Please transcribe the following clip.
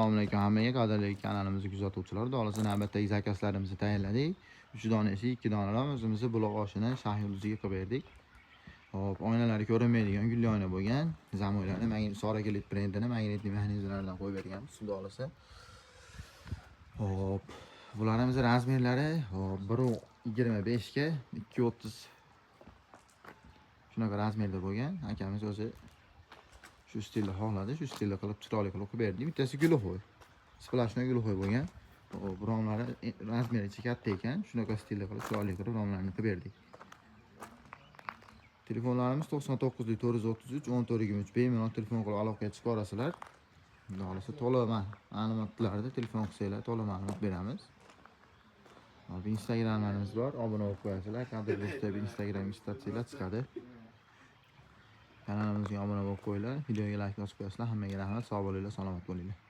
Assalomu alaykum hammaga, qadrli kanalimizni kuzatuvchilar. Xudo xohlasa, navbatdagi zakazlarimizni tayyorladik. 3 dona eshik, 2 dona rom o'zimizni buloq oshini Shah yulduziga qilib berdik. Hop, oynalari ko'rinmaydigan gulli oyna bo'lgan. Zamoylarni magnit Sorakelit brendini magnitli mexanizmlardan qo'yib berganmiz, xudo xohlasa. Hop, bularimiz razmerlari, hop, 1.25 ga 2.30 shunaqa razmerda bo'lgan. Akamiz o'zi shu stilda xohladi, shu stilda qilib, chiroyli qilib qilib berdik. Bittasi глухой. Сплошной глухой bo'lgan. Hop, romlari razmericha katta ekan. Shunaqa stilda qilib, chiroyli qilib romlarni qilib berdik. Telefonlarimiz 99 433 14 23, bemalol telefon qilib aloqaga chiqa olasizlar. Xudo xohlasa, to'liq ma'lumotlarni telefon qilsanglar, to'liq ma'lumot beramiz. Hop, Instagramlarimiz bor, obuna bo'lib qo'yasizlar. Kadr deb Instagram ishlatsanglar chiqadi. Kanalimizga obuna bo'lib qo'yinglar, videoga like bosib qo'yasizlar. Hammaga rahmat, sog' bo'linglar, salomat bo'linglar.